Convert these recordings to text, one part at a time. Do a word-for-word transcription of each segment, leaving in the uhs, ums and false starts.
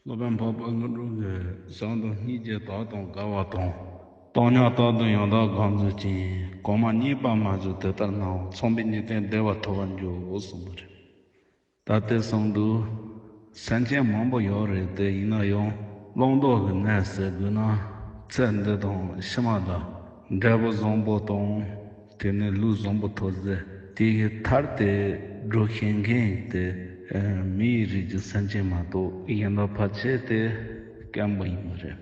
སློབ་དཔོན་འཕགས་པ་ཀླུ་སྒྲུབ་ཀྱིས་བྱང་དུ་སྙིང་རྗེ་དག་དང་དགའ་བ་དང་། སྟོང་ཉིད་རྟག་ཏུ་ཡང་དག་བསྒོམ་མཛོད་ཅིང་། གོང་མ་རྙེད་པར་མ་བྱུང་དེ་ལྟར་སྣང་བ། ཚངས་པའི་འཇིག་རྟེན་བདེ་བར་ཐོབ་པར་འགྱུར་གསུངས་པ་རེད། ད་དེ་གསུངས་འདུག་སེམས་ཅན་མང་པོ་ཡོད་རེད། དེ་ཡིན་ན་ཡང་བླང་དོར་གྱི་གནས་ཟེར་དགོས་ན། ཚེ་འདི་དང་ཕྱི་མ་ལ་འབྲས་བུ་བཟང་པོ་དང་། དེ་ནས་ལུས་བཟང་པོ་ཐོབ་ཟེར། དེ་གི་མཐར་དེ་འགྲོ་ཤེས་མཁན་དེ་མི་ཡི་རིགས་ཀྱི་སེམས་ཅན་མ་གཏོགས་གཞན་དག་ཕལ་ཆེར་དེ་དཀོན་པོ་ཡིན་པ་རེད།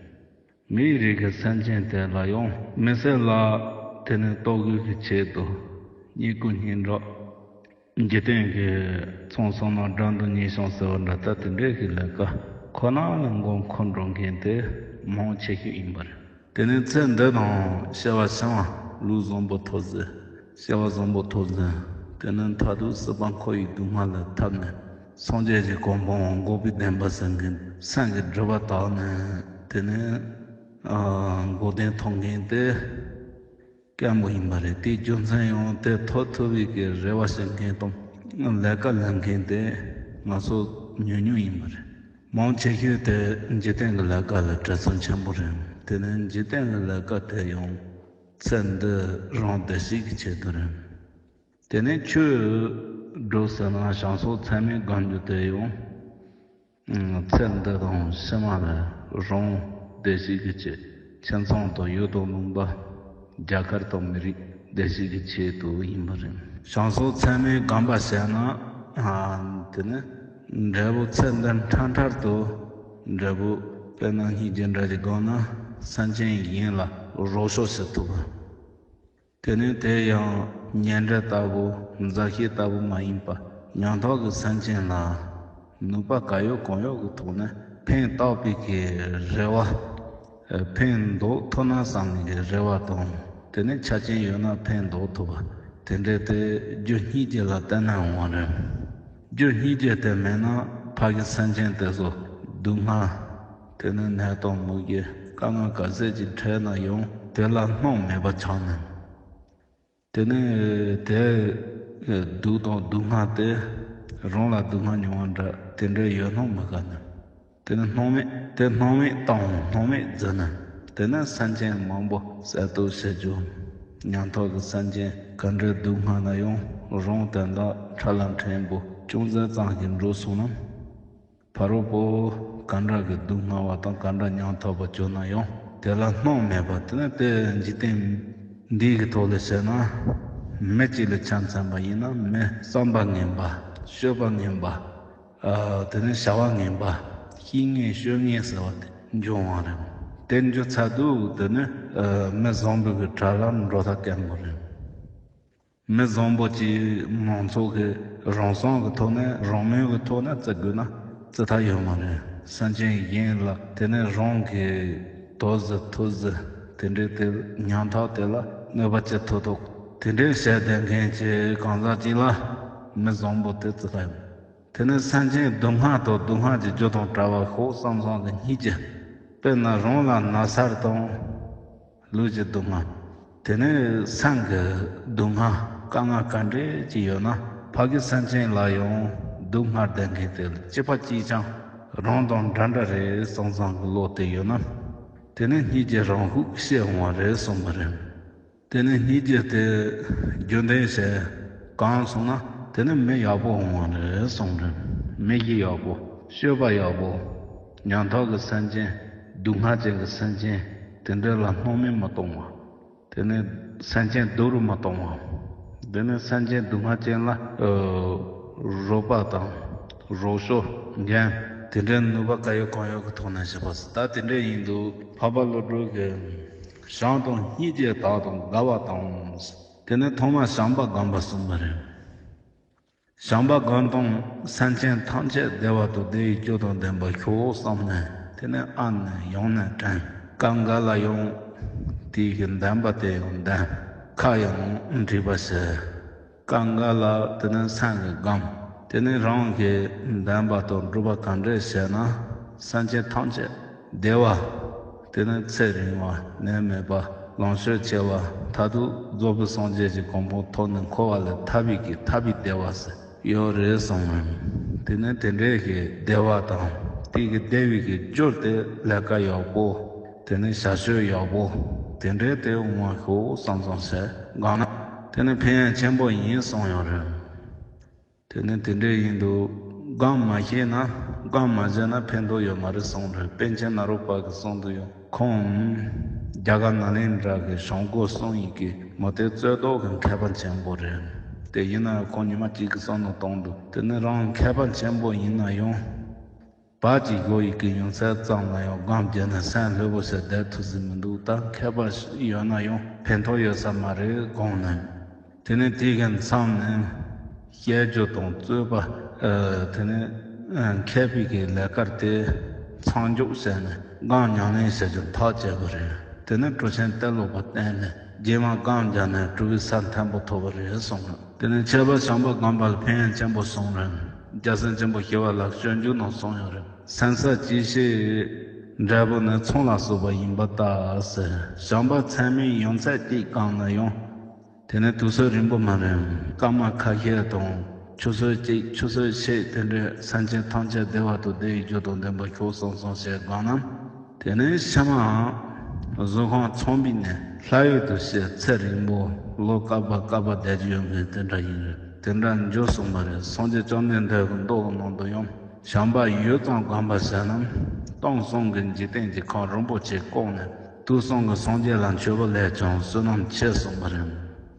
མི་ཡི་རིགས་ཀྱི་སེམས་ཅན་དེ་ལ་ཡང་མི་སེར་ལ་དེ་ནས་ལྟོ་གོས་ཀྱི་ཆེད་དུ་རྙེད་བཀུར་སྙན་གྲགས། འཇིག་རྟེན་གྱི་ཚོང་ཟོག་ནང་འགྲམ་དུ་ཉེ་ཞང་ཟེར་བ་འདྲ། ད་དེ་འདྲའི་གི་ལས་ཀ་ཁོ་ན་ལ་མགོ་འཁོར་འགྲོ་མཁན་དེ་མང་ཆེ་ཤོས་ཡིན་པ་རེད། དེ་ནས་ཚེ་འདི་དང་སྐྱེ་བ་ཕྱི་མ་ལུས་བཟང་པོ་ཐོབ་ཟེར། སྐྱེ་བ་བཟང་པོ་ཐོབ་ཟེར། དེ་ནས་མཐར་ཐུག་སྲིད་པ་འཁོར་བའི་སྡུག་བསྔལ་ལས་ཐར་ནས་སངས་རྒྱས་ཀྱི་གོ་འཕང་འགོག་པའི་བདེན་པ་ཟེར་མཁན་སེམས་ཀྱི་སྒྲིབ་པ་དག་ནས། དེ་ནས་ཨ་འགོག་བདེན་ཐོབ་མཁན་དེ་དཀོན་པོ་ཡིན་པ་རེད། དེའི་རྒྱུ་མཚན་ཡང་དེ་ཐོབ་ཐུབ་པའི་གི་རེ་བ་བྱེད་མཁན་དང་ལས་ཀ་ལས་མཁན་དེ་ང་ཚོ་ཉུང་ཉུང་ཡིན་པ་རེད། མང་ཆེ་ཤོས་དེ་འཇིག་རྟེན་གྱི་ལས་ཀ་ལ་བྲེལ་ཟིང་ཆེན་པོ་རེད། དེ་ནས་འཇིག་རྟེན་གྱི་ལས་ཀ་དེ་ཡང་ཚེ་འདི་རང་བདེ་སྐྱིད་ཀྱི་ཆེད་དུ་རེད། དེ་ནས་ཆོས་སྒྲུབ་ཟེར་ན་བྱང་སོགས་ཚད་མེད་སྒོམ་རྒྱུ་དེ་ཡང་། ཚེ་འདི་དང་ཕྱི་མ་ལ་རང་བདེ་སྐྱིད་ཀྱི་ཆེད། ཁྱིམ་ཚང་དང་ཡུལ་དང་ལུང་པ། རྒྱ་གར་དང་མི་རིགས་བདེ་སྐྱིད་ཀྱི་ཆེད་དུ་ཡིན་པ་རེད། བྱང་སོགས་ཚད་མེད་སྒོམ་པ་བྱས་ན། དེ་ནི་འབྲས་བུ་ཚེ་འདི་འཕྲལ་འཕྲལ་དུ་འབྲས་བུ། དཔེར་ན་སྙིང་རྗེ་འདྲ་ཞིག་སྒོམ་ན་སེམས་ཅན་གཞན་ལ་རོགས་སྐྱོར་བྱེད་ཐུབ་པ། དེ་ནས་དེ་ཡང་གཉེན་འབྲེལ་ལྟ་བུ། མཛའ་བཤེས་ལྟ་བུ་མ་ཡིན་པ། ཉམ་ཐག་གི་སེམས་ཅན་ལ་ནུས་པ་ག་ཡོད་གང་ཡོད་ཀྱི་ཐོག་ནས་ཕན་བཏགས་པའི་གི་རེ་བ། ཕན་འདོགས་ཐུབ་ན་བསམ་ནས་གི་རེ་བ་དང་། དེ་ནས་ཆ་རྐྱེན་ཡོད་ན་ཕན་འདོགས་ཐུབ་པ། དེ་འདྲའི་དེ་རྒྱུ་སྙིང་རྗེ་ལ་བརྟེན་ནས་འོང་བ་རེད། རྒྱུ་སྙིང་རྗེ་དེ་མེད་ན་ཕ་གི་སེམས་ཅན་དེ་ཚོ་སྡུག་བསྔལ། དེ་ནི་ནད་དང་མུ་གེ་དཀའ་ངལ་ག་ཚད་ཅིག་འཕྲད་ན་ཡང་དེ་ལ་སྣང་མེད་པ་ཆགས་ནས། དེ་ནི་དེ་སྡུག་དང་སྡུག་བསྔལ་དེ་རང་ལ་སྡུག་བསྔལ་མྱོང་བ་འདྲ། དེ་འདྲའི་ཡོད་སྣང་མི་དགའ་ནས། དེ་ནི་སྣང་མེད། དེ་སྣང་མེད་བཏང་སྣང་མེད་བརྫི་ནས། དེ་ནི་སེམས་ཅན་མང་པོ་གསོད་གཏུབ་བྱེད་རྒྱུ། ཉམ་ཐག་གི་སེམས་ཅན་ག་འདྲའི་སྡུག་བསྔལ་ན་ཡང་རང་དེ་འདྲ་ཁྲ་ལམ་ཕྲན་བུ་ཅུང་ཟད་ཙམ་ཞིག་འགྲོ་སོང་ན། ཕ་རོལ་པོ་ག་འདྲ་གི་སྡུག་བསྔལ་བ་དང་ག་འདྲ་ཉམ་ཐག་པ་བྱུང་ན་ཡང་དེ་ལ་སྣང་མེད་པ། དེ་ནི་དེ་འཇིག་རྟེན་འདི་གི་ཐོག་ལ་བཤད་ན། མི་གཅིག་ལ་ཆ་མཚོན་པ་ཡིན་ན་མི་བསམ་པ་ངན་པ། སྤྱོད་པ་ངན་པ། ཨ། དེ་ནས་བྱ་བ་ངན་པ། བཤེས་ངན་སྤྱོད་ངན་ཟེར་བ་དེ་འབྱུང་བ་རེད། དེ་འབྱུང་ཚར་དུས་དེ་ནི་ཨ་མི་བཟང་པོ་གི་གྲལ་ལ་འགྲོ་ཐབས་དཀོན་པོ་རེད། མི་བཟང་པོ་གཅིག་མང་ཚོགས་ཀྱིས་རང་བསམ་གྱི་ཐོག་ནས་རང་མོས་ཀྱི་ཐོག་ནས་བརྩི་དགོས་ན་བརྩི་ཐབས་ཡོད་མ་རེད། སེམས་ཅན་གཞན་ལ་དེ་ནས་རང་གིས་དོ་ཟེར་ཐུབ་ཟེར་དེ་འདྲའི་དེ་ཉམ་ཐག་དེ་ལ་གནོད་པ་བྱེད་ཐུབ་ཐུབ། དེ་འདྲའི་བྱས་བསྡད་མཁན་གྱི་གང་ཟག་ཅིག་ལ་མི་བཟང་པོ་དེ་བརྩི་ཐབས་ཡོད། དེ་ནས་སེམས་ཅན་སྡུག་བསྔལ་དང་སྡུག་བསྔལ་གྱི་རྒྱུ་དང་བྲལ་བ་ཤོག་བསམ་བསམ་གྱི་སྙིང་རྗེ། དཔེར་ན་རང་ལ་ན་ཚ་དང་ལུས་ཀྱི་སྡུག་བསྔལ། དེ་ནས་སེམས་ཀྱི་སྡུག་བསྔལ་དཀའ་ངལ་ག་འདྲས་ཅིག་ཡོད་ན་ཕ་གི་སེམས་ཅན་ལ་ཡང་སྡུག་བསྔལ་ལྡན་མཁན་དེ་ལ་གཅིག་པ་གཅིག་རྐྱང་རང་དང་འདྲ་འདྲ་རེད་བསམ་བསམ་གྱི་བློ་དེ་ཡོད་ན། དེ་ནས་སྙིང་རྗེ་རང་ཤུགས་སྐྱེ་འོང་བ་རེད་གསུངས་པ་རེད། དེ་ནས་སྙིང་རྗེ་དེ་རྒྱུན་ལྡན་བྱས་གང་སོང་ན་དེ་ནས་མི་ཡག་པོ་འོང་བ་རེད་གསུངས་རེད། མི་གཤིས་ཡག་པོ། སྤྱོད་པ་ཡག་པོ། ཉམ་ཐག་གི་སེམས་ཅན། སྡུག་བསྔལ་ཅན་གྱི་སེམས་ཅན་དེ་འདྲ་ལ་སྣང་མེད་མི་གཏོང་བ། དེ་ནས་སེམས་ཅན་སྡུག་རུ་མི་གཏོང་བ། དེ་ནས་སེམས་ཅན་སྡུག་བསྔལ་ཅན་ལ་ཨ་རོགས་པ་དང་རོགས་སྐྱོར་འགན་དེ་འདྲའི་ནུས་པ་ག་ཡོད་གང་ཡོད་ཀྱི་ཐོག་ནས་བྱེད་པ། ད་དེ་འདྲ་ཡིན་དུས་འཕགས་པ་ཀླུ་སྒྲུབ་ཀྱིས། བྱང་དུ་སྙིང་རྗེ་དག་དང་དགའ་བ་དང་། དེ་ནས་ཐོག་མར་བྱམས་པ་སྒོམ་པ་གསུངས་པ་རེད། བྱམས་པ་སྒོམ་དང་སེམས་ཅན་ཐམས་ཅད་བདེ་བ་དང་བདེ་བའི་རྒྱུ་དང་ལྡན་པ་ཤོག་བསམ་ནས་དེ་ནས་ཨ་ནི་ཡང་ནས་དྲན། སྐབས་འགའ་ལ་ཡང་དེའི་གི་བདེན་པ་དེ་ཡང་ལྡན། ཁ་ཡང་འགྲིག་པ་བྱས། སྐབས་འགའ་ལ་དེ་ནས་སེམས་ཀྱིས་སྒོམ། དེ་ནས་རང་གིས་བདེན་པ་དང་སྒྲུབ་པ་གང་འདྲས་བྱས་ན་སེམས་ཅན་ཐམས་ཅད་བདེ་བ། དེ་ནས་ཚེ་རིང་བ་ནད་མེད་པ་ལོངས་སྤྱོད་ཆེ་བ་མཐར་ཐུག་རྫོགས་པའི་སངས་རྒྱས་ཀྱི་གོ་འཕང་ཐོབ་ནས་འཁོར་བ་ལས་ཐར་བའི་གི་ཐར་པའི་བདེ་བ་ཟེར་ཡོད་རེད་གསུངས། དེ་ནས་དེ་འདྲའི་གི་བདེ་བ་དང་ དེ་གི་བདེ་བའི་གི་རྒྱུ་དེ་ལས་ཀ་ཡག་པོ། དེ་ནས་བྱ་སྤྱོད་ཡག་པོ། དེ་འདྲའི་དེ་འོང་བ་ཤོག་བསམ་བསམ་བྱས་གང་ན། དེ་ནས་ཕན་ཡོན་ཆེན་པོ་ཡིན་གསུངས་ཡོད་རེད། དེ་ནས་དེ་འདྲའི་ཡིན་དུས་སྒོམ་མ་ཤེས་ན། སྒོམ་མ་བྱས་ན་ཕན་ཐོགས་ཡོད་མ་རེད་གསུངས་རེད། པཎ་ཆེན་ནཱ་རོ་པ་གིས་གསུངས་དུས་ཡང་ཁོང་རྒྱ་གར་ནཱ་ལེནྡྲ་གི་བྱང་སྒོ་གསུམ་ཡི་གེ་མུ་སྟེགས་རྩོད་ཟློག་གི་མཁས་པ་ཆེན་པོ་རེད། དེ་ཡིན་ན་ཡང་ཁོང་ཉི་མ་གཅིག་གི་བསམ་བློ་གཏོང་དུས། དེ་ནས་རང་མཁས་པ་ཆེན་པོ་ཡིན་ན་ཡང་བག་ཅིག་གོ་ཡི་གེ་ཡོང་ཚད་ཙམ་ལ་ཡང་སྒོམ་བརྒྱབ་ན་སེམས་ལྷོད་པོ་ཞིག་བསྡད་ཐུབ་ཀྱི་མི་འདུག་ད་མཁས་པ་ཡོད་ན་ཡང་ཕན་ཐོགས་ཡོད་ས་མ་རེད་དགོངས་ནས། དེ་ནས་དེ་གི་མཚམས་ནས་བཤད་རྒྱུ་དང་རྩོད་པ། ཨ། དེ་ནས་ཨ་མཁས་པའི་གི་ལས་ཀར་དེ་མཚམས་འཇོག་བྱས་ནས་སྒོམ་ཉམས་ལེན་བྱེད་རྒྱུ་ཐག་བཅད་པ་རེད། དེ་ནས་གྲུབ་ཆེན་ཏེ་ལོ་པ་བསྟེན་ནས་རྗེས་མ་སྒོམ་བརྒྱབ་ནས་གྲུབ་པའི་ས་མཐོན་པོ་ཐོབ་པ་རེད་གསུངས་རེད། དེ་ནས་ཁྱད་པར་བྱམས་པ་སྒོམ་པ་ལ་ཕན་ཡོན་ཆེན་པོ་གསུངས་རེད། རྒྱལ་སྲས་ཆེན་པོ་ཞི་བ་ལྷ་སྤྱོད་འཇུག་ནང་གསུངས་ཡོད་རེད། སེམས་ས་ཅི་ཤེས་འབྲས་བུ་ནི་ཚོང་ལ་སོགས་པ་ཡིན་པ་ལྟར་ཟེར། བྱམས་པ་ཚད་མེད་ཡོན་ཚད་གཅིག་གང་ན་ཡང་། དེ་ནི་དུས་ཚོད་རིང་པོ་མ་རེད། སྐར་མ་ཁ་ཤས་དང་ཆུ་ཚོད་གཅིག་ཆུ་ཚོད་ཕྱེད་དེ་འདྲའི་སེམས་ཅན་ཐམས་ཅད་བདེ་བ་དང་བདེ་བའི་རྒྱུ་དང་ལྡན་པ་ཤོག་བསམ་བསམ་བྱས་གང་ན། དེ་ནས་ཕྱི་མའང་གཟུགས་ཁམས་ཚངས་པའི་གནས་ལྷ་ཡུལ་དུ་སྐྱེས་ཚེ་རིང་པོ་ལོ་བསྐལ་པ་བསྐལ་པ་བསྡད་རྒྱུ་ཡོད་མཁན་དེ་འདྲ་ཡིན་རེད། དེ་འདྲ་འགྱུར་སོང་བ་རེད། སངས་རྒྱས་བཅོམ་ལྡན་འདས་ཀྱི་མདོ་གི་ནང་དུ་ཡང་བྱམས་པ་ཡུད་ཙམ་སྒོམ་པ་བྱས་ན་སྟོང་གསུམ་གྱི་འཇིག་རྟེན་གྱི་ཁམས་རིན་པོ་ཆེ་བཀང་ནས་དུས་གསུམ་གྱི་སངས་རྒྱས་ལ་མཆོད་པ་ལས་ཀྱང་བསོད་ནམས་ཆེ་གསུངས་པ་རེད།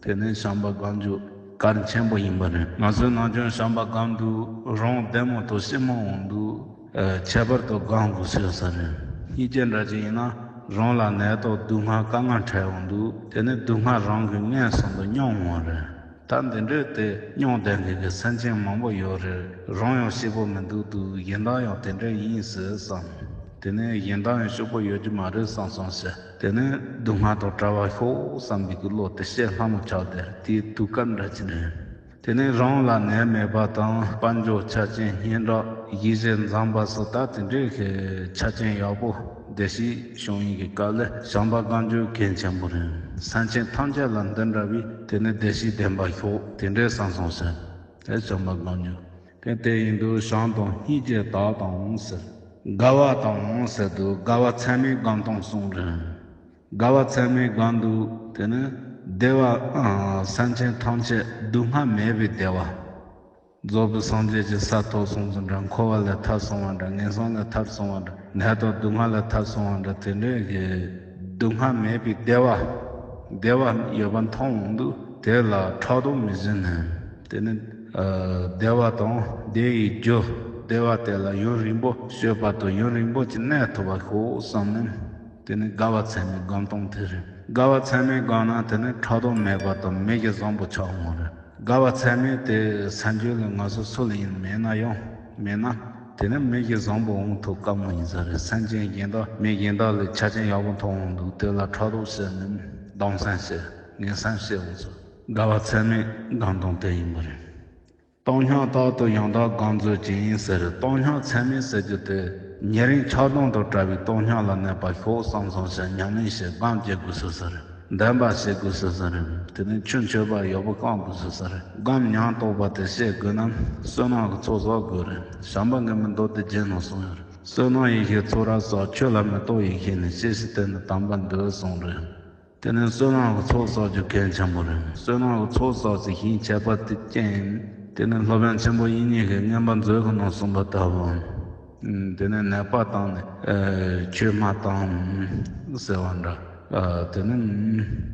དེ་ནས་བྱམས་པ་སྒོམ་རྒྱུ་གལ་ཆེན་པོ་ཡིན་པ་རེད། ང་ཚོའི་ནང་ཆོས་བྱམས་པ་སྒོམ་དུས་རང་བདེ་མོ་དང་ཞི་མོ་འོང་དུས། ཨ། ཁྱད་པར་དུ་སྒོམ་དགོས་ཟེར་ས་རེད། སྙིང་རྗེ་འདྲ་ཅིག་ཡིན་ན་རང་ལ་ནད་དང་སྡུག་བསྔལ་དཀའ་ངལ་འཕྲད་འོང་དུས། དེ་ནས་སྡུག་བསྔལ་རང་གི་མངོན་སུམ་དུ་མྱོང་འོང་རེད། ད་འདི་འདྲའི་དེ་མྱོང་བསྡད་མཁན་གྱི་སེམས་ཅན་མང་པོ་ཡོད་རེད། རང་ཡང་སྐྱིད་པོ་མི་འདུག་འདུག་གཞན་དག་ཡང་དེ་འདྲ་ཡིན་ཟེར་བསམ། དེ་ནས་གཞན་དག་ཡང་སྐྱིད་པོ་ཡོད་རྒྱུ་མ་རེད་བསམ་བསམ་བྱས། དེ་ནས་སྡུག་བསྔལ་དང་བྲལ་བ་ཤོག་བསམ་པའི་གི་བློ་དེ་བྱེད་སླ་མོ་ཆགས་བསྡད་རེད། དེའི་དུས་སྐབས་འདྲ་ཅིག་རེད། དེ་ནས་རང་ལ་ནད་མེད་པ་དང་དཔལ་འབྱོར་ཆ་རྐྱེན་སྙན་གྲགས་ཡིད་བཞིན་འཛོམས་པ་སོགས་ད་དེ་འདྲའི་གི་ཆ་རྐྱེན་ཡག་པོ་བདེ་སྐྱིད་བྱུང་ཡིན་གྱི་སྐབས་ལ་བྱམས་པ་སྒོམ་རྒྱུ་གལ་ཆེན་པོ་རེད། སེམས་ཅན་ཐམས་ཅད་ལ་འདི་འདྲ་བའི་དེ་ནས་བདེ་སྐྱིད་ལྡན་པ་ཤོག་དེ་འདྲའི་བསམ་བསམ་བྱས། དེ་བྱམས་པ་སྒོམ་རྒྱུ། དེ་དེ་ཡིན་དུས་བྱམས་དང་སྙིང་རྗེ་དག་དང་ཟེར། དགའ་བ་དང་ཟེར་དུས་དགའ་བ་ཚད་མེད་སྒོམ་སྟངས་གསུངས་རེད། དགའ་བ་ཚད་མེད་སྒོམ་དུས་དེ་ནི་བདེ་བ། ཨ། སེམས་ཅན་ཐམས་ཅད་སྡུག་བསྔལ་མེད་པའི་བདེ་བ། རྫོགས་པའི་སངས་རྒྱས་ཀྱི་ས་ཐོབ་སོང་ཙང་འདྲ། འཁོར་བ་ལས་ཐར་སོང་བ་འདྲ། ངན་སོང་ལས་ཐར་སོང་བ་འདྲ། ནད་དང་སྡུག་བསྔལ་ལས་ཐར་སོང་བ་འདྲ། དེ་འདྲའི་གི་སྡུག་བསྔལ་མེད་པའི་བདེ་བ། བདེ་བ་ཡོད་པ་མཐོང་འོང་དུས་དེ་ལ་ཕྲག་དོག་མི་བྱེད་ནས། དེ་ནི། ཨ། བདེ་བ་དང་བདེ་བའི་རྒྱུ། བདེ་བ་དེ་ལ་ཡུན་རིང་པོ་སྤྱོད་པ་དང་ཡུན་རིང་པོ་ཅིག་གནས་ཐུབ་པ་ཤོག་བསམ་ནས། དེ་ནི་དགའ་བ་ཚད་མེད་སྒོམ་སྟངས་དེ་རེད། དགའ་བ་ཚད་མེད་སྒོམ་ན་དེ་ནི་ཕྲག་དོག་མེད་པ་དང་མི་གཞན་བཟང་པོ་ཆགས་འོང་རེད། དགའ་བ་ཚད་མེད་དེ་སེམས་རྒྱུད་ལ་ང་ཚོ་སུ་ལ་ཡིན་མེད་ན་ཡང་མེད་ན། དེ་ནི་མི་གཞན་བཟང་པོ་འོང་ཐུབ་དཀའ་མོ་ཡིན་ས་རེད། སེམས་ཅན་གཞན་དག་མི་གཞན་དག་ལས་ཆ་རྐྱེན་ཡག་པོ་མཐོང་འོང་དུས་དེ་ལ་ཕྲག་དོག་བྱས་ནས་སྡང་སེམས་བྱས། ངན་སེམས་བྱས་འོང་ཚུལ། དགའ་བ་ཚད་མེད་སྒོམ་སྟངས་དེ་ཡིན་པ་རེད། སྟོང་སྙོམས་རྟག་ཏུ་ཡང་དག་སྒོམ་མཛོད་ཅིང་ཟེར། སྟོང་སྙོམས་ཚད་མེད་ཟེར་རྒྱུ་དེ་ཉེ་རིང་ཆགས་སྡང་དང་བྲལ་བའི་སྟོང་སྙོམས་ལ་གནས་པ་ཤོག་བསམ་བསམ་བྱས་ཉམས་ལེན་བྱེད། སྒོམ་བྱེད་དགོས་ཟེར་ས་རེད། འདོན་པ་བྱེད་དགོས་ཟེར་ས་རེད། དེ་ནས་ཆོས་མཆོད་པ་ཡག་པོ་བསྐང་དགོས་ཟེར་ས་རེད། སྒོམ་ཉམས་རྟོགས་པ་དེ་བྱེད་དགོས་ན་བསོད་ནམས་ཀྱི་ཚོགས་བསགས་དགོས་རེད། བྱམས་པ་གིས་མི་འདོད་དེ་རྗེས་ནང་གསུངས་ཡོད་རེད། བསོད་ནམས་ཡེ་ཤེས་ཚོགས་རབ་བསགས། ཆོས་ལ་མི་རྟོག་ཡེ་ཤེས་ནི། ཤེས་བྱའི་སྟེང་ནས་དམ་པར་འདོད་གསུངས་རེད། དེ་ནས་བསོད་ནམས་ཀྱི་ཚོགས་བསགས་རྒྱུ་གལ་ཆེན་པོ་རེད། བསོད་ནམས་ཀྱི་ཚོགས་བསགས་ཚེ་ཞིང་ཁྱད་པར་དུ་སྐྱེ། དེ་ནས་སློབ་དཔོན་ཆེན་པོ་དབྱིག་གཉེན་གྱིས་མངོན་པ་མཛོད་ཀྱི་ནང་གསུངས་པ་ལྟ་བུ། དེ་ནས་ནད་པ་དང་ནི་ཆོས་མ་དང་ཟེར་བ་འདྲ། དེ་ནས་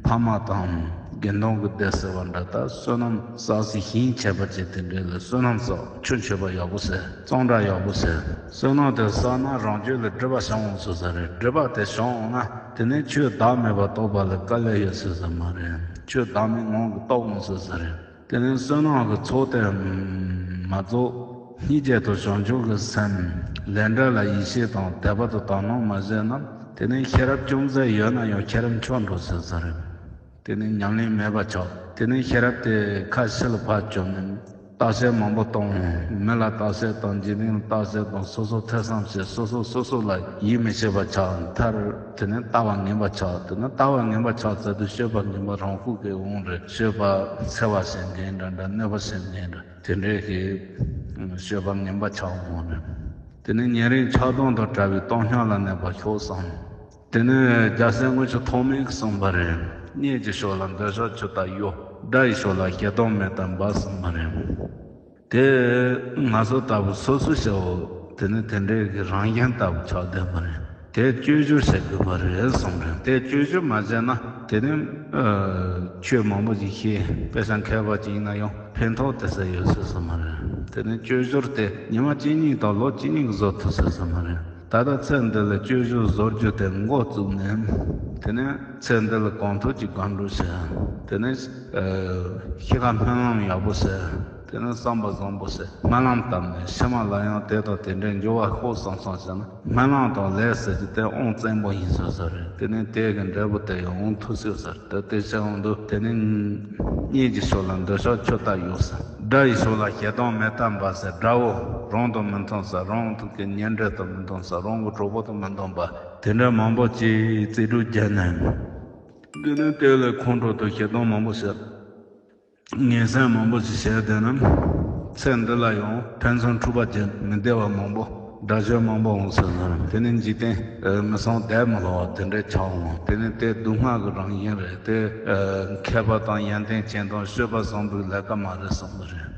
ཕ་མ་དང་དགེ་འདུན་གྱི་སྡེ་ཟེར་བ་འདྲ། ད་བསོད་ནམས་བསགས་ཚེ་ཞིང་ཁྱད་པར་ཅན་དེ་འདྲ་ལ་བསོད་ནམས་བསགས། ཆོས་མཆོད་པ་ཡག་པོ་བྱས། གཙང་སྦྲ་ཡག་པོ་བྱས། བསོད་ནམས་དེ་བསགས་ན་རང་རྒྱུད་ལ་སྒྲིབ་པ་བྱང་འོང་ཟེར་ས་རེད། སྒྲིབ་པ་དེ་བྱང་འོང་ན། དེ་ནས་ཆོས་བདག་མེད་པ་རྟོགས་པ་ལ་དཀའ་ལས་ཡོད་ཟེར་ས་མ་རེད། ཆོས་བདག་མེད་ངང་གིས་རྟོགས་འོང་ཟེར་ས་རེད། དེ་ནས་བསོད་ནམས་ཀྱི་ཚོགས་དེ་མ་རྫོགས། སྙིང་རྗེ་དང་བྱང་ཆུབ་ཀྱི་སེམས། ལས་འབྲས་ལ་ཡིད་ཆེས་དང་དད་པ་དང་དག་སྣང་མ་བྱས་ན། དེ་ནས་ཤེས་རབ་ཅུང་ཟད་ཡོད་ན་ཡང་ཤེས་རབ་འཆོར་འགྲོ་ཟེར་ས་རེད། དེ་ནས་ཉམས་ལེན་མེད་པ་ཆགས། དེ་ནས་ཤེས་རབ་དེ་ཁ་ཕྱི་ལ་ཕར་བསྐྱོད་ནས་བརྟག་དཔྱད་མང་པོ་གཏོང་། མི་ལ་བརྟག་དཔྱད་དང་། འཇིག་རྟེན་ལ་བརྟག་དཔྱད་དང་། སོ་སོ་ཐོས་བསམ་བྱས། སོ་སོ་སོ་སོ་ལ་ཡིད་མི་ཆེས་པ་ཆགས། མཐར་དེ་ནས་ལྟ་བ་ངན་པ་ཆགས། དེ་ནས་ལྟ་བ་ངན་པ་ཆགས་ཚར་དུས་སྤྱོད་པ་ངན་པ་རང་ཤུགས་ཀྱིས་འོང་རེད། སྤྱོད་པ་འཚེ་བ་བྱེད་མཁན་འདྲ་འདྲ། གནོད་པ་བྱེད་མཁན་འདྲ། དེ་འདྲའི་གི་སྤྱོད་པ་ངན་པ་ཆགས་འོང་རེད། དེ་ནས་ཉེ་རིང་ཆགས་སྡང་དང་བྲལ་བའི་སྟོང་ཉིད་ལ་གནས་པ་ཤོག་གསུངས། དེ་ནས་རྒྱལ་སྲས་དངུལ་ཆུ་ཐོགས་མེད་ཀྱིས་གསུངས་པ་རེད། གཉེན་གྱི་ཕྱོགས་ལ་འདོད་ཆགས་ཆུ་ལྟར་གཡོ། དགྲ་ཡི་ཕྱོགས་ལ་ཞེ་སྡང་མེ་ལྟར་འབར་གསུངས་པ་རེད། དེ་ང་ཚོ་ལྟ་བུ་སོ་སོའི་བྱ་བ་དེ་ནི་དེ་འདྲའི་གི་རང་བཞིན་ལྟ་བུ་ཆགས་བསྡད་པ་རེད། དེ་བཅོས་བསྒྱུར་བྱེད་དགོས་པ་རེད་གསུངས་རེད། དེ་བཅོས་བསྒྱུར་མ་བྱས་ན་དེ་ནི་ཨ་ཆོས་མང་པོ་ཞིག་ཤེས། དཔེ་ཆ་མཁས་པ་ཅིག་ཡིན་ན་ཡང་ཕན་ཐོགས་དེ་ཚོ་ཡོད་སྲིད་ས་མ་རེད། དེ་ནི་བཅོས་བསྒྱུར་དེ་ཉི་མ་གཅིག་གཉིས་དང་ལོ་གཅིག་གཉིས་ཀྱིས་བཟོ་ཐུབ་སྲིད་ས་མ་རེད། ད་ལྟ་ཚེ་འདི་ལ་བཅོས་བསྒྱུར་བཟོ་རྒྱུ་དེ་འགོ་བཙུགས་ནས། དེ་ནས་ཚེ་འདི་ལ་གང་ཐུབ་ཀྱིས་དགའ་འགྲོ་བྱེད། དེ་ནས་ཨ་ཤི་ཁ་སྨོན་ལམ་ཡག་པོ་བྱེད། དེ་ནས་བསམ་པ་བཟང་པོ་བྱེད། སྨོན་ལམ་བཏབ་ནས་ཕྱི་མ་ལ་ཡང་དེ་དང་དེ་འདྲའི་འགྱུར་བ་ཤོག་བསམ་བསམ་བྱས་ན། སྨོན་ལམ་དང་ལས་ཟེར་རྒྱུ་དེ་དབང་བཙན་པོ་ཡིན་ས་ས་རེད། དེ་ནས་དེ་གི་འབྲས་བུ་དེ་ཡང་འོང་ཐུབ་སྲིད་ས་རེད། དེ་དེ་བྱས་འོང་དུས་དེ་ནས་གཉེན་གྱི་ཕྱོགས་ལ་འདོད་ཆགས་ཆུ་ལྟར་གཡོ་ཟེར། དགྲ་ཡི་ཕྱོགས་ལ་ཞེ་སྡང་མེ་ལྟར་འབར་ཟེར། དགྲ་བོ་རང་དང་མི་མཐུན་ས། རང་གི་ཉེ་འབྲེལ་དང་མི་མཐུན་ས། རང་གི་གྲོགས་པོ་དང་མི་མཐུན་པ། དེ་འདྲ་མང་པོ་ཅིག་རྩིས་སྤྲོད་བརྒྱབ་ནས། དེ་ནས་དེ་ལས་ཁོང་ཁྲོ་དང་ཞེ་སྡང་མང་པོ་བྱེད། ངན་སེམས་མང་པོ་ཞིག་བྱས་བསྡད་ན། ཚེ་འདི་ལ་ཡང་ཕན་ཚུན་འཁྲུག་པ་བྱེད། མི་བདེ་བ་མང་པོ། དགྲ་བཅོམ་མང་པོ་འོང་ས་ཟེར། དེ་ནས་འཇིག་རྟེན་མི་སང་བདེ་མི་ལོ་བ་དེ་འདྲའི་ཆགས་འོང་། དེ་ནས་དེ་སྡུག་བསྔལ་གྱི་རང་བཞིན་རེད། དེ་མཁས་པ་དང་ཡོན་ཏན་ཅན་དང་སྤྱོད་པ་བཟང་པོའི་ལས་ཀ་མ་རེད་གསུངས་པ་རེད།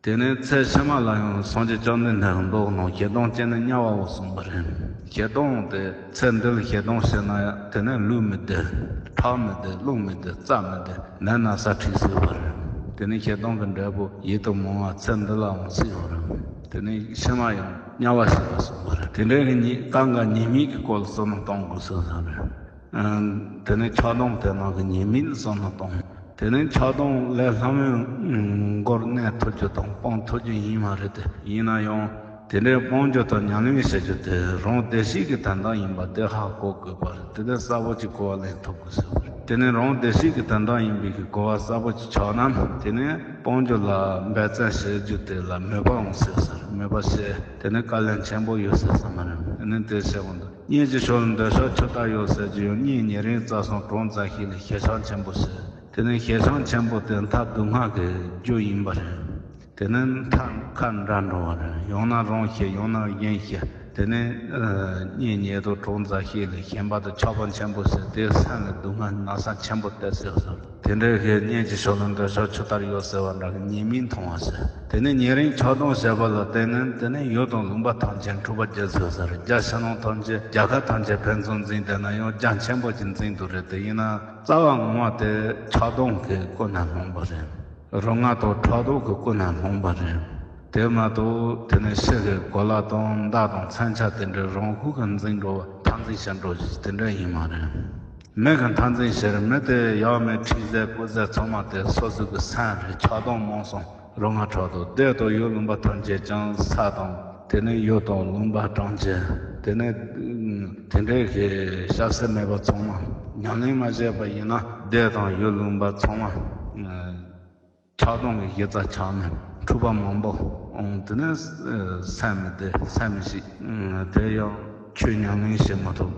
དེ་ནས་ཚེ་ཕྱི་མ་ལ་ཡང་སངས་རྒྱས་བཅོམ་ལྡན་འདས་ཀྱི་མདོ་ནང་ཞེ་སྡང་ཅན་ནི་དམྱལ་བའོ་གསུངས་པ་རེད། ཞེ་སྡང་དེ་ཚེ་འདི་ལ་ཞེ་སྡང་བྱས་ན་ཡང་དེ་ནས་ལུས་མི་བདེ། ཁྲག་མི་བདེ། རླུང་མི་བདེ། རྩ་མི་བདེ། ནད་ན་ཚ་ཁྲག་ཟོས་པ་རེད། དེ་ནས་ཞེ་སྡང་གི་འབྲས་བུ་ཡིད་དུ་མི་འོང་བ་ཚེ་འདི་ལའང་སྲིད་པ་རེད། དེ་ནས་ཕྱི་མ་ཡང་དམྱལ་བ་ཞིག་ལ་སོང་བ་རེད། དེ་འདྲའི་གི་ཉེས་གང་ག་ཉེས་དམིགས་ཀྱི་སྐོར་ལ་བསམ་བློ་གཏོང་དགོས་ཟེར་བ་རེད། དེ་ནས་ཆགས་སྡང་དེ་ནང་གི་ཉེས་དམིགས་ལ་བསམ་བློ་གཏོང་། དེ་ནས་ཆགས་སྡང་ལས་ལྷག་མོའི་མགོར་གནས་ཐུབ་རྒྱུ་དང་སྤང་ཐུབ་རྒྱུ་ཡིན་མ་རེད་དེ། ཡིན་ན་ཡང་དེ་འདྲའི་སྤང་རྒྱུ་དང་ཉམས་ལེན་བྱེད་རྒྱུ་དེ་རང་བདེ་གཤེགས་ཀྱི་དོན་དག་ཡིན་པ་དེ་ཧ་གོ་དགོས་པ་རེད། དེ་ནས་གསལ་པོ་ཅིག་གོ་བ་ལེན་ཐུབ་དགོས་ཟེར་བ་རེད། དེ་ནས་རང་བདེ་གཤེགས་ཀྱི་དོན་དག་ཡིན་པའི་གི་གོ་བ་གསལ་པོ་ཅིག་ཆགས་ན། དེ་ནས་སྤང་རྒྱུ་ལ་འབད་བརྩོན་བྱེད་རྒྱུ་དེ་ལ་མོས་པ་འོང་ཟེར་ཟེར། མོས་པ་བྱེད། དེ་ནས་དཀའ་ལས་ཆེན་པོ་ཡོད་ཟེར་ས་མ་རེད། དེ་ནས་དེ་བྱེད་དགོས་འདུག་གཉེན་གྱི་ཕྱོགས་ལ་འདོད་ཆགས་ཆུ་ལྟར་གཡོ་ཟེར་རྒྱུ་ཡང་གཉེན་ཉེ་རིང་རྩ་གསུམ་གྲོགས་མཛའ་བཤེས་ལ་ཞེ་སྡང་ཆེན་པོ་བྱེད། དེ་ནས་ཞེ་སྡང་ཆེན་པོ་དེ་མཐར་སྡུག་བསྔལ་གྱི་རྒྱུ་ཡིན་པ་རེད། དེ་ནས་མཐར་ཁ་འདྲ་འགྲོ་བ་རེད། ཡང་ན་རང་ཤི། ཡང་ན་གཞན་ཤི། དེ་ནས་ཨ་གཉེན་ཉེ་དང་གྲོགས་མཛའ་བཤེས་ལ་ཞེན་པ་དང་ཆགས་པ་ཆེན་པོ་བྱེད། དེ་སེམས་ལ་སྡུག་བསྔལ་ན་ཚ་ཆེན་པོ་སྟེར་ཟེར་བ་རེད། དེ་འདྲའི་གི་གཉེན་གྱི་ཕྱོགས་ལ་འདོད་ཆགས་ཆུ་ལྟར་གཡོ་ཟེར་བ་འདྲ་གི་ཉེས་དམིགས་མཐོང་བ་ཟེར། དེ་ནས་ཉེ་རིང་ཆགས་སྡང་བྱས་པ་ལ་བརྟེན་ནས་དེ་ནས་ཡུལ་དང་ལུང་པ་ཐམས་ཅད་འཁྲུག་པ་རྒྱག་ཟེར་བ་ཟེར། རྒྱ་ཕྱི་ནང་ཐམས་ཅད་རྒྱལ་ཁབ་ཐམས་ཅད་ཕན་ཚུན་འཛིང་བསྡད་ན་ཡང་རྒྱ་ཆེན་པོ་ཅིག་འཛིང་དུ་རེད། དེ་ཡིན་ན་རྩ་བ་ངོ་མ་དེ་ཆགས་སྡང་གི་ཀུན་ནས་སློང་པ་རེད། རུ་ང་དང་ཕྲག་དོག་གི་ཀུན་ནས་སློང་པ་རེད། དེ་མ་གཏོགས་དེ་ནས་ཕྱི་གི་གོ་ལ་དང་མདའ་དང་མཚོན་ཆ་དེ་འདྲའི་རང་ཤུགས་ཀྱིས་འཛིང་འགྲོ་བ་འཐབ་འཛིང་བྱེད་འགྲོ་རྒྱུ་དེ་འདྲ་ཡིན་མ་རེད། མི་གི་འཐབ་འཛིང་བྱེད་རེད། མི་དེ་ཡག་མེད་འཁྲིག་ཟས་རྐུ་ཟས་ཚང་མ་དེ་སོ་སོ་གི་སེམས་རེད། ཆགས་སྡང་རྨོངས་གསུམ་རུ་ང་ཕྲག་དོག་སྡེ་དང་ཡུལ་ལུང་པ་ཐམས་ཅད་ཀྱང་ས་དང་། དེ་ནས་ཡུལ་དང་ལུང་པ་གྲོང་ཁྱེར། དེ་ནས་དེ་འདྲའི་གི་སྐྱ་སེར་མེད་པ་ཚང་མ་ཉམས་ལེན་མ་བྱས་པ་ཡིན་ན་སྡེ་དང་ཡུལ་ལུང་པ་ཚང་མ། ཆགས་སྡང་གི་གཞི་རྩ་ཆགས་ནས་འཁྲུག་པ་མང་པོ་འོང་། དེ་ནས་ཨ་སེམས་མི་བདེ། སེམས་མི་སྐྱིད། ཨ་དེ་ཡང་ཆོས་ཉམས་ལེན་བྱེད་མ་ཐུབ།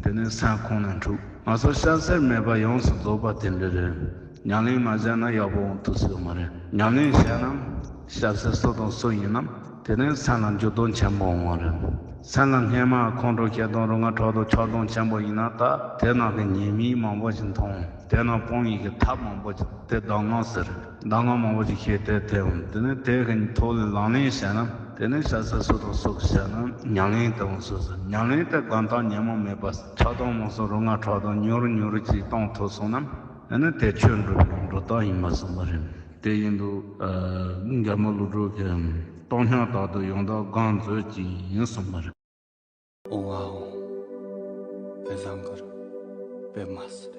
དེ་ནས་སེམས་ཁོང་ནས་འཁྲུག་ང་ཚོ་སྐྱ་སེར་མེད་པ་ཡོངས་སུ་རྫོགས་པ་དེ་འདྲ་རེད། ཉམས་ལེན་མ་བྱས་ན་ཡག་པོ་འོང་ཐུབ་སྲིད་མ་རེད། ཉམས་ལེན་བྱས་ན་སྐྱ་སེར་སུ་དང་སུ་ཡིན་ནམ་དེ་ནས་སེམས་ལ་འགྱུར་ལྡོག་ཆེན་པོ་འོང་བ་རེད། སེམས་ལ་སྔན་མ་ཁོང་ཁྲོ་ཞེ་སྡང་རུ་ང་ཕྲག་དོག་ཆགས་སྡང་ཆེན་པོ་ཡིན་ན་ད་དེ་ནང་གི་ཉེས་དམིགས་མང་པོ་ཞིག་མཐོང་། དེ་ནང་སྤོང་ཡས་ཀྱི་ཐབས་མང་པོ་ཞིག་དེ་གདམས་ངག་ཟེར། གདམས་ངག་མང་པོ་ཞིག་ཤེས་ཏེ་དེ་འོང་། དེ་ནས་དེ་གི་ཐོག་ལ་ལག་ལེན་བྱས་ན་དེ་ནས་སྐྱ་སེར་སུ་དང་སུ་གི་བྱས་ན་ཉམས་ལེན་དེ་འོང་སོ་སོ། ཉམས་ལེན་དེ་གང་དང་ཉོན་མོངས་མེད་པ་ཆགས་སྡང་རྨོངས་གསུམ་རུ་ང་ཕྲག་དོག་ཉུང་རུ་ཉུང་རུ་ཅིག་གཏོང་ཐུབ་སོང་ན་ཨ་ནི་དེ་ཆོས་འགྲུབ་པའི་འགྲོ་སྟངས་ཡིན་པ་གསུངས་པ་རེད། དེ་ཡིན་དུས་ཨ་རྒྱལ་མོ་ཀླུ་སྒྲུབ་ཀྱིས་སྟོང་ཉིད་བདག་ཏུ་ཡོངས་དག་གང་མཛོད་ཅིག་ཡིན་གསུངས་པ་རེད། ཨོ་ཨ་ཨོ། བེ་བཟང་གུ་རུ། པདྨ་སིདྡྷི།